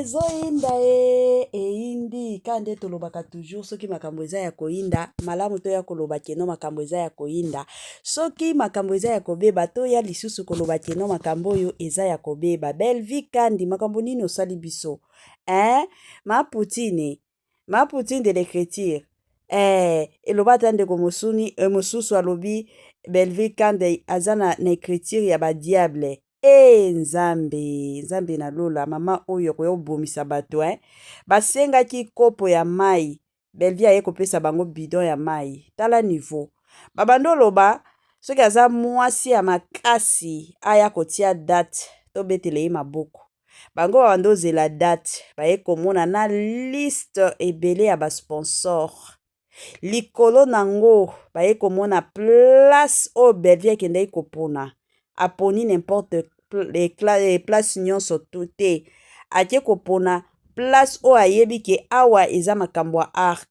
Ezoyinda e eyindi ka nde tolobaka toujours soki makambo eza ya koyinda malamu toya koloba keno makambo eza ya koyinda soki makambo eza ya kobeba toya lisusu koloba keno makambo oyo eza ya kobeba Bellevue Kandi makambo nini osali biso hein ma Poutine ma Poutine de l'écriture eh eloba ata ndeko mosuni eh, mosusu alobi Bellevue Kandi aza na, na écriture ya ba diable Ee Nzambe, Nzambe na lola, mama oyo akoya kobomisa bato eh. Basengaki kopo ya mayi, Bellevue aye kopesa bango bidon ya mayi. Tala niveau. Babandi oloba soki aza mwasi ya makasi aya kotia date tobetela ye maboko. Bango babandi ozela date, baye komona na liste ebele ya ba sponsors. Likolo nango baye komona place oyo Bellevue akendaki kopona aponi n'importe place nyonso te ake kopona place oyo ayebi ke awa eza makambo ya arc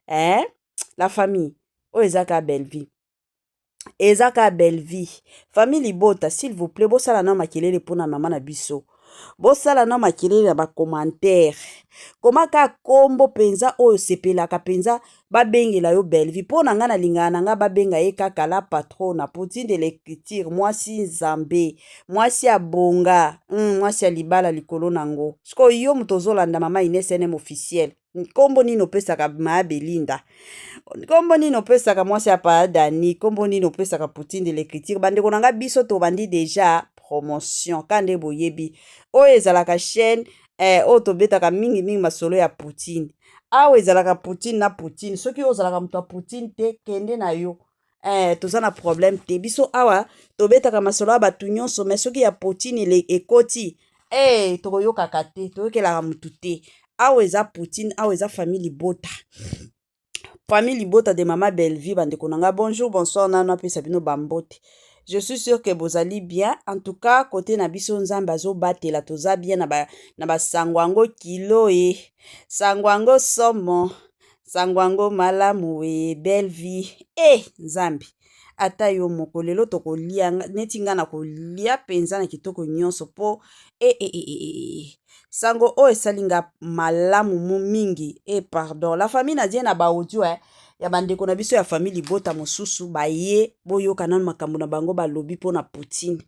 eh? La famille oyo eza kaka Bellevue eza kaka Bellevue famille libota s'il vous plaît bosala nao makelele mpona mama na biso bosala nao makelele na bacommentaire koma kaka kombo mpenza oyo osepelaka mpenza babengela yo Bellevue mpo na ngai nalingaka na ngai babenga ye kaka la patrona Poutine de l'écriture mwasi nzambe mwasi abonga mwasi ya libala likolo nango sikoyo yo moto ozolanda mama Ines NM officiel nkombo nini opesaka maya Belinda nkombo nini opesaka mwasi ya paa Dani nkombo nini opesaka Poutine de l'écriture bandeko na ngai biso tobandi deja promotion ka nde boyebi oyo ezalaka chaîne eh, oyo tobetaka mingimingi masolo ya Poutine awa ezalaka Poutine na Poutine soki oyo ozalaka moto ya Poutine te kende na yo eh, toza na problème te biso awa tobetaka masolo ya bato nyonso me soki ya Poutine ekoti eh, tokoyokaka te toyokelaka motu te awa eza Poutine awa eza famille libota famille libota de mama Bellevue bandeko na ngai bonjour bonsoir nano apesa bino bambote je suis sûr que bozali bien en tout cas côté na biso nzambe azobatela toza bien na basango yango kilo e sango yango somo sango yango malamu e Bellevue e nzambe ata yo moko lelo tokolia neti nga na kolia mpenza na kitoko nyonso mpo e, e, e, e, e. Sango oyo esali nga malamu mu mingi e pardon la famille nadie na baaudio eh, ya bandeko na biso ya famille libota mosusu baye boyoka nanu makambo na bango balobi mpo na Poutine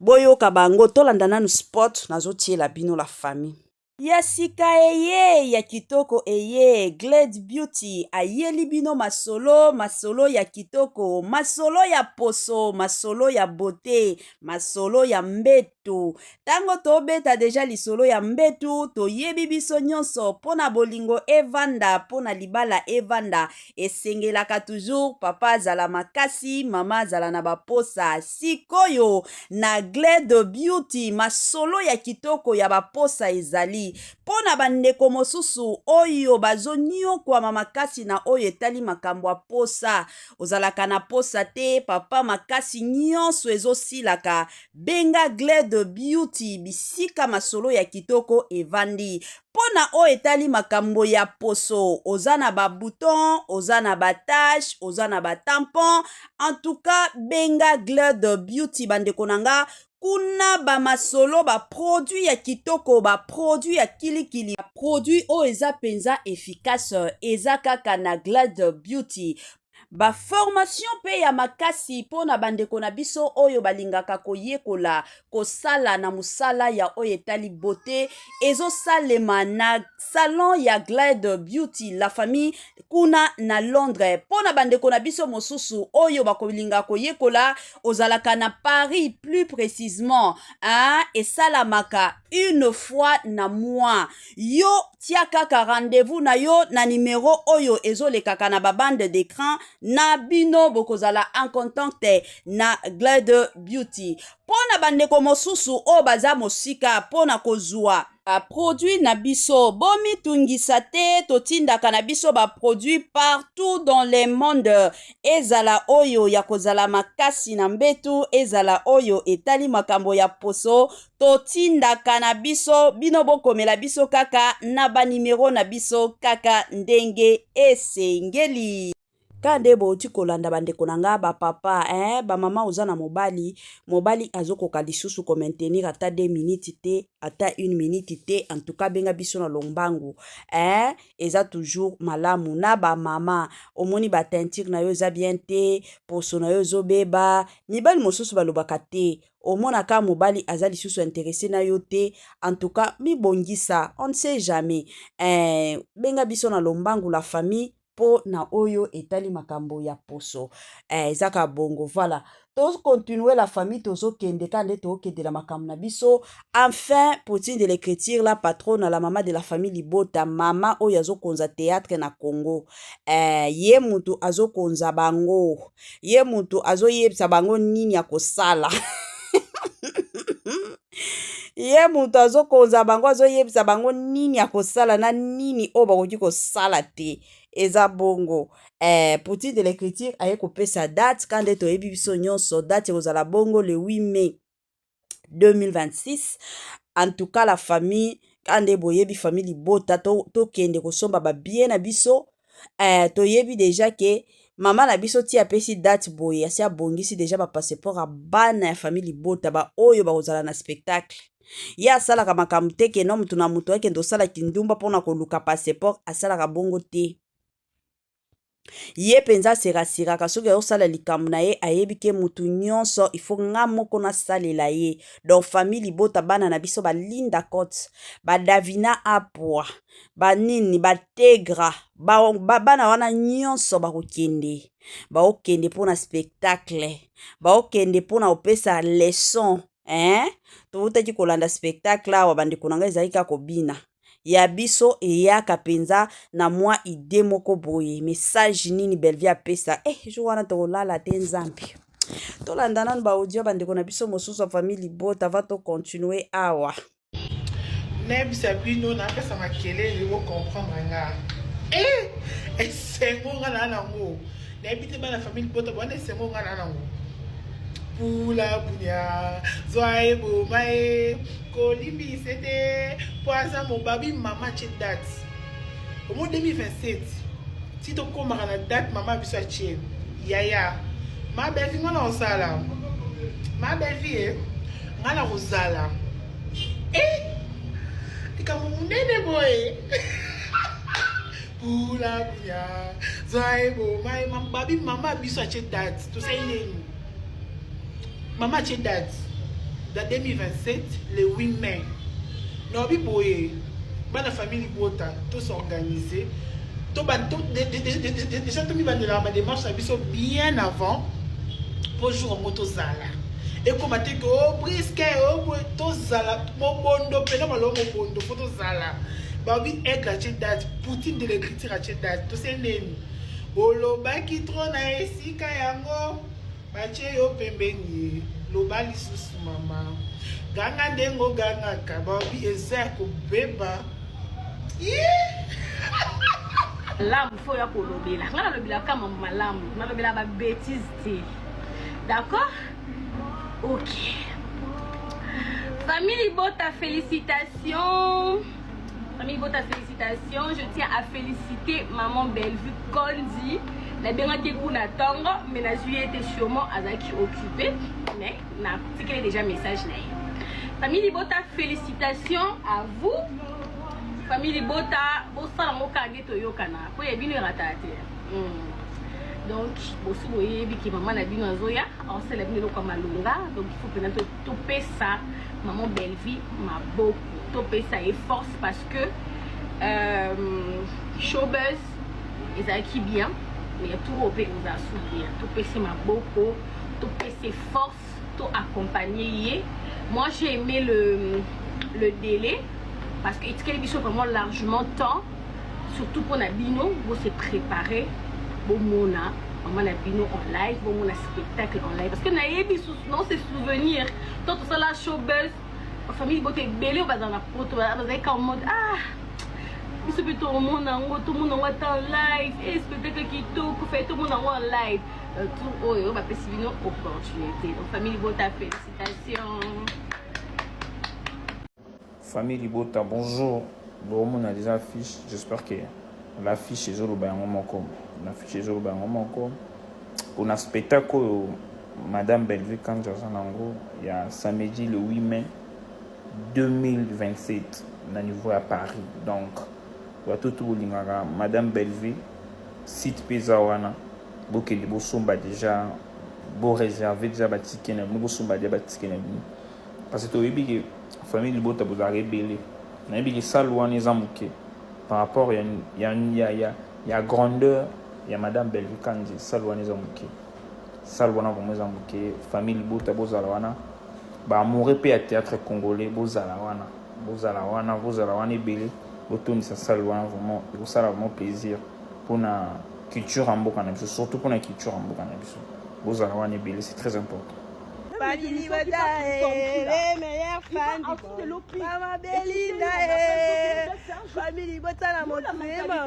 boyoka bango tolanda nanu spot nazotiela bino la famille ya sika eye ya kitoko eye Glade Beauty ayeli bino masolo masolo ya kitoko masolo ya poso masolo ya beauté masolo ya mbetu ntango tobeta deja lisolo ya mbetu toyebi biso nyonso mpo na bolingo evanda mpo na libala evanda esengelaka toujours papa azala makasi mama azala na baposa sikoyo na Glade Beauty masolo ya kitoko ya baposa ezali mpo na bandeko mosusu oyo bazoniokwama makasi na oyo etali makambo ya posa ozalaka na posa te papa makasi nyonso ezosilaka benga Glade Beauty bisika masolo ya kitoko evandi mpo na oyo etali makambo ya poso oza na babouton oza na batache oza na batampon en tout cas benga Glade Beauty bandeko na nga kuna bamasolo baproduit ya kitoko baproduit ya kilikili baproduit oyo eza mpenza efficace eza kaka na Glade Beauty baformation mpe ya makasi mpo na bandeko na biso oyo balingaka koyekola kosala na mosala ya oyo etali beauté ezosalema na salon ya Glade Beauty la famille kuna na Londres mpo na bandeko na biso mosusu oyo bakolinga koyekola ozalaka na Paris plus précisement hein, esalamaka une fois na mois yo tia kaka rendez-vous na yo na numero oyo ezolekaka na babande d'écran na bino bokozala en contact na Glade Beauty mpo na bandeko mosusu oyo baza mosika mpo na kozwa baproduit na biso bomitungisa te totindaka na biso baproduit partout dans le monde ezala oyo ya kozala makasi na mbetu ezala oyo etali makambo ya poso totindaka na biso bino bokomela biso kaka na banimero na biso kaka ndenge esengeli. Ka nde bowuti kolanda ba ndeko na nga ba papa eh ba mama oza na mobali mobali azokoka lisusu ko maintenir ata 2 minutes te ata une minute te en tout cas benga biso na lombangu eh eza toujours malamu na ba mama omoni ba teinture na yo eza bien te poso na yo ezobeba mibali mosusu balobaka te omonaka mobali aza lisusu interesse na yo te en tout cas mibongisa on ne sait jamais eh, benga biso na lombangu la famille mpo na oyo etali makambo ya poso eh, eza kaka bongo voilà tocontinue la famille tozokende kaka nde tokendela makambo na biso enfin poutine de l'écriture la patronne la mama de la famille libota mama oyo azokonza théâtre na congo eh, ye mutu azokonza bango ye mutu azoyebisa bango nini ya kosala ye moto azokonza bango azoyebisa bango nini ya kosala na nini oyo bakoki kosala te eza bongo eh, poutine de l'écriture aye kopesa date ka nde toyebi biso nyonso date ekozala bongo le 8 mai 2026 en tout cas la famille ka nde boyebi famille libota tokende to kosomba babie na biso eh, toyebi deja ke mama na biso ti apesi date boye asi abongisi deja bapasseport ya bana ya famille libota baoyo bakozala na spectacle ye asalaka makambo te ke no moto na moto akende kosala kindumba mpona koluka passeport asalaka bongo te ye mpenza aserasiraka soki azosala likambo na ye ayebi ke motu nyonso ifo nga moko nasalela ye donc famille libota bana na biso balinda cote badavina apwa banini bategra ba, ba, bana wana nyonso bakokende baokende mpo na spectacle baokende mpo na kopesa leçon eh? towutaki kolanda spectacle awa bandeko na ngai ezalaki kaka kobina ya biso eyaka mpenza na mwa ide moko boye message nini Bellevue apesa eh, jour wana tokolala te nzambe tolanda nanu baaudio bandeko na biso mosusu ya famille libota avant tocontinue awa nayebisa bino napesa makelele bo comprendre nga eh, esengo nga naa nango nayebi te bana famille libota bwana esengo nga naa nango pula bunya zwa ye boma ye kolimbisa te mpo aza mobabi mama tie date omo 2027 ti tokomaka na date mama biso atie yaya ma belvi nga na kosala ma belvi e nga na kozala e likambo monene boye pula buya zwa ye boma ye babi mama biso atie date tosali nini mama atie date da 2027 le 8 mai naobi boye bana famille libota tosorganize déjà tomibandelaka badémarche na biso bien avant mpo jour yango tozala ekoma te ke o oh, briske o oh, tozala mobondo mpena maloba mobondo mpo tozala babi aigle atie date poutine de l'écriture atie date tose neni olobaki tro na esika yango batie yo pembeni loba lisusu mama ganga ndenge ogangaka babi eza ya kobeba malamu fo ya kolobela ngai nalobelaka mambo malamu nalobela ba bêtise te d'accord ok famille libota félicitations famille libota félicitations je tiens à féliciter maman Bellevue Kondi nabengaki kuna ntongo mais nazwi ye te sûrement azalaki occupé mais natikeli déjà message na ye famille libota félicitations à vous famille libota bosala yango kaka nde toyokana mpo ya bino erataka te hmm. donc bosi boyebi ke mama na bino azoya aosala bino eloko ya malonga donc il faut mpena topesa maman Bellevue maboko topesa ye force parce que euh, showbuzz ezalaki bien mais tour oyo mpe ozala su bien topesi maboko topesi force to accompagner ye moi j'ai aimé le, le délai parce que etikeli biso vraiment largement temps surtout mpona bino bose préparer bomona mama na bino en live bomona spectacle en live parce que nayebi non se souvenir to tosala showbuzz famille bote ebele oyo bazala na poto bazalaki ka mode ah biso mpe tomona yango tomona yango ata en live e spectacle kitoko fai tomona yango en live euh, tour oyo bapesi bino opportunité donc famille libota félicitation famille libota bonjour bomona déjà affiche j'espère que L'affiche ezoloba yango moko. L'affiche ezoloba yango moko. Pona spectacle oyo Madame Bellevue Kanza aza nango ya samedi le 8 mai 2027 na niveau ya Paris. Donc bato tout bolingaka Madame Bellevue, site mpe eza wana, bokende bosomba déjà, bo réserver déjà ba ticket na bino, bosomba déjà ba ticket na bino parce que toyebi ke famille libota bozalaka ebele. Nayebi ke salle wana eza moke par rapport ya grandeur ya Madame Bellevue Kanzi. Salle wana eza moke, salle wana vraiment eza moke. Famille libota bozala wana, baamoureux mpe ya théâtre congolais bozala wana, bozala wana, bozala wana ebele, botondisa salle wana. Vraiment ekosala vraiment plaisir mpona culture ya mboka na biso, surtout mpona culture ya mboka na biso. Bozala wana ebele, c'est très important. Famille Libota, les meilleurs fans du monde. Mama Belinda, eh. Famille Libota na motema.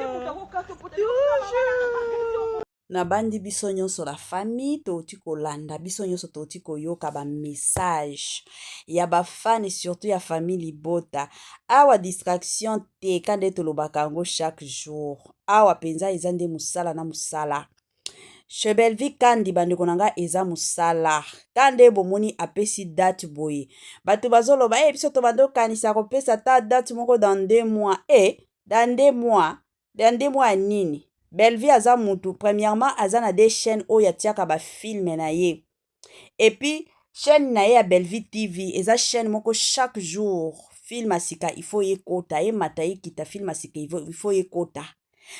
Toujours. Nabandi biso nyonso la famille touti kolanda, biso nyonso touti koyoka bamessage ya bafani, surtout ya famille libota. Awa distraction te, ka nde tolobaka yango chaque jour. Awa mpenza eza nde mosala na mosala chez Bellevue Kandi. Bandeko na ngai, eza mosala ka nde bomoni apesi date boye. Bato bazoloba e biso tobanda okanisa kopesa ta date moko dans 2 mois. E dans 2 mois, dans 2 mois ya nini? Bellevue aza mutu, premièrement aza na deux chaînes oyo atiaka bafilms na ye, et puis chaîne na ye ya Bellevue TV eza chaîne moko, chaque jour film ya sika il faut ekota, emata, ekita, film ya sika il faut ekota.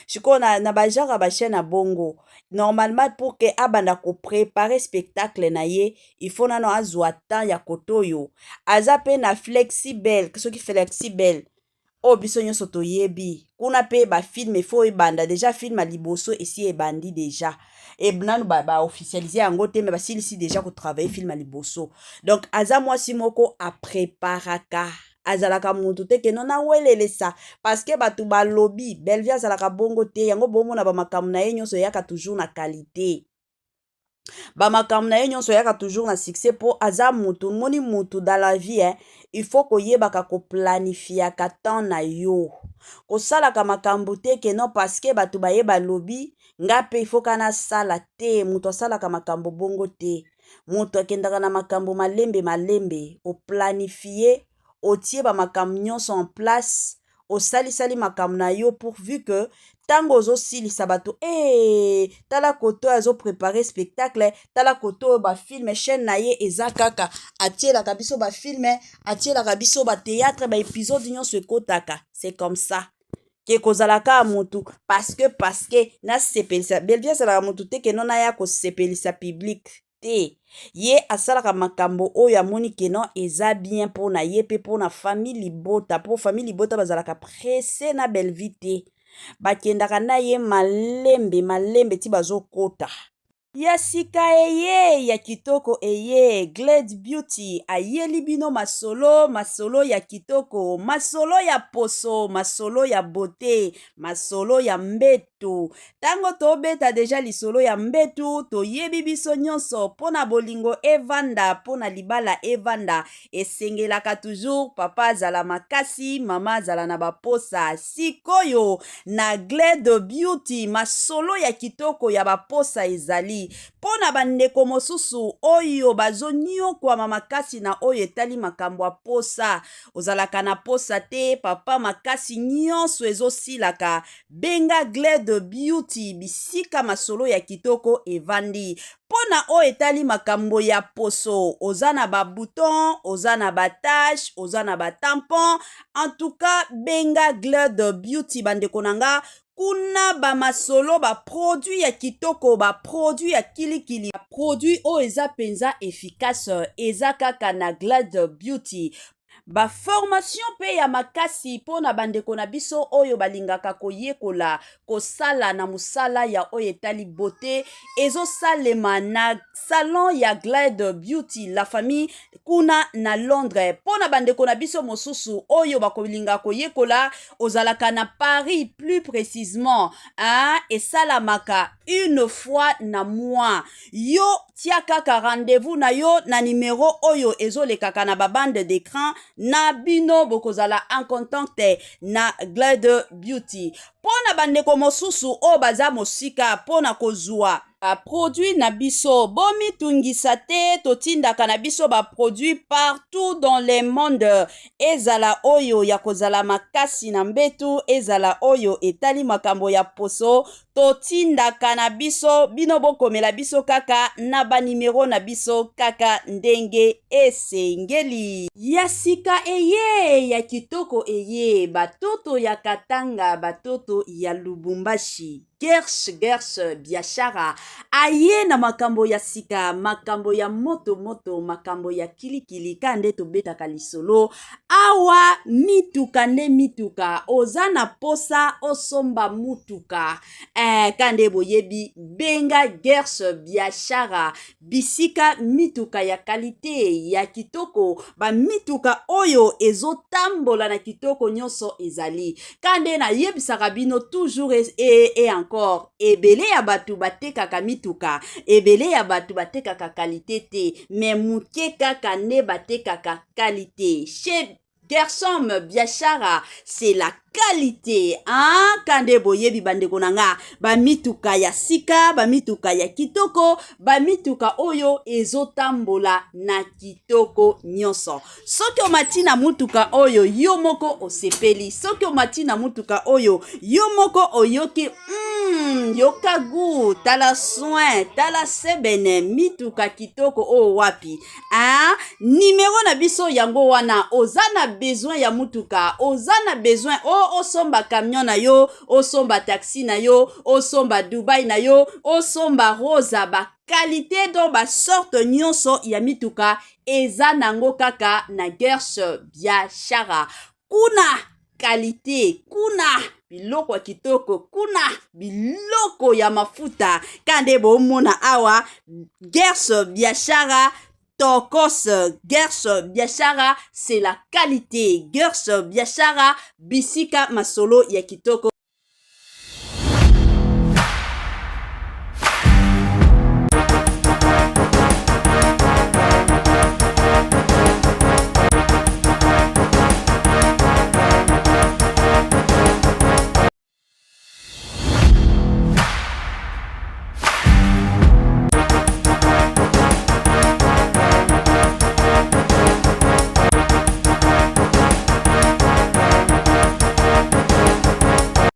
Sikoyo na bagenre ya bachaîne ya bongo, normalement pour ke abanda kopréparer spectacle na ye, il faut nano azwa temps ya kote oyo aza mpe na Flexibel, soki Flexibel oyo biso nyonso toyebi kuna mpe bafilms il faut ebanda déjà. Film ya liboso esi ebandi déjà e nanu baofficialiser ba yango te, me basilisi déjà kotravailler film ya liboso. Donc aza mwasi moko apreparaka, azalaka motu te keno nawelelesa parce que bato balobi. Bellevue azalaka bongo te. Yango bomona bamakambo na ye nyonso eyaka toujours na qualité, bamakambo na ye nyonso eyaka toujours na succès, mpo aza mutu moni mutu. Dans la vie, eh, il faut koyebaka koplanifiaka temps na yo, kosalaka makambo te ke non, parce que bato baye balobi, nga mpe il faut ka nasala te. Moto asalaka makambo bongo te. Moto akendaka na makambo malembe malembe, oplanifie, otie bamakambo nyonso en place, osalisali makambo na yo, pourvu que ntango ozosilisa bato e tala koto oyo azoprépare spectacle, tala koto oyo bafilms, chaîne na ye eza kaka atielaka biso bafilms, atielaka biso bathéâtre, baépisode nyonso ekotaka. C'est comme ça ke kozala kaka motu parce que nasepelisa. Bellevue azalaka motu te keno naya kosepelisa public te. Ye asalaka makambo oyo amoni keno eza bien mpo na ye mpe mpo na famille libota, mpo famille libota bazalaka pressé na Bellevue te, bakendaka na ye malembe malembe ti bazokota. Ya sika eye ya kitoko eye, Glade Beauty ayeli bino masolo, masolo ya kitoko, masolo ya poso, masolo ya beauté, masolo ya mbetu. Ntango tobeta déjà lisolo ya mbetu, toyebi biso nyonso, mpo na bolingo evanda, mpo na libala evanda, esengelaka toujours papa azala makasi, mama azala na baposa. Sikoyo na Glade Beauty, masolo ya kitoko ya baposa ezali mpo na bandeko mosusu oyo bazoniokwama makasi na oyo etali makambo ya posa. Ozalaka na posa te, papa, makasi nyonso ezosilaka, benga Glade Beauty, bisika masolo ya kitoko evandi. Mpo na oyo etali makambo ya poso, oza na babouton, oza na batache, oza na batampon, en tout cas benga Glade Beauty. Bandeko na nga, kuna bamasolo, baproduit ya kitoko, baproduit ya kilikili, baproduit oyo eza mpenza efficace, eza kaka na Glade Beauty. Baformation mpe ya makasi mpo na bandeko na biso oyo balingaka koyekola kosala na mosala ya oyo etali beauté, ezosalema na salon ya Glade Beauty, la famille, kuna na Londres. Mpo na bandeko na biso mosusu oyo bakolinga koyekola, ozalaka na Paris plus précisement, hein, esalamaka une fois na mois. Yo tia kaka rendez-vous na yo na nimero oyo ezolekaka na babande d'écran. na bino bokozala en contact na Glad Beauty. Mpo na bandeko mosusu oyo baza mosika mpo na kozwa ba produit na biso, bomitungisa te, totindaka na biso ba produit partout dans le monde, ezala oyo ya kozala makasi na mbetu, ezala oyo etali makambo ya poso, totindaka na biso bino bokomela biso kaka na ba numero na biso kaka ndenge esengeli. Ya sika eye ya kitoko eye batoto ya Katanga batoto ya Lubumbashi Gersh Gersh biashara aye na makambo ya sika makambo ya moto moto makambo ya kilikili ka nde tobetaka lisolo awa mituka nde mituka oza na posa osomba mutuka eh, ka nde boyebi benga Gersh biashara bisika mituka ya kalite ya kitoko bamituka oyo ezotambola na kitoko nyonso ezali ka nde nayebisaka bino toujours et, et, et encore ebele ya bato batekaka mituka ebele ya bato batekaka kalite te me moke kaka nde batekaka kalite chez Gersom Biashara c'est la qualité hein? Kande boyebi bandeko na nga bamituka ya sika bamituka ya kitoko bamituka oyo ezotambola na kitoko nyonso soki omati na mutuka oyo yo moko osepeli soki omati na mutuka oyo yo moko oyoki yoka gu tala soin tala sebene mituka kitoko oyo wapi ah, nimero na biso yango wana oza na besoin ya mutuka oza na besoin o osomba camion na yo osomba taxi na yo osomba dubai na yo osomba rosa ba qualité donc ba sorte nyonso ya mituka eza nango kaka na Gersh Biashara kuna qualité kuna biloko ya kitoko kuna biloko ya mafuta ka nde bomona awa Gersh Biashara tokos Gersh Biashara c'est la qualité Gersh Biashara bisika masolo ya kitoko.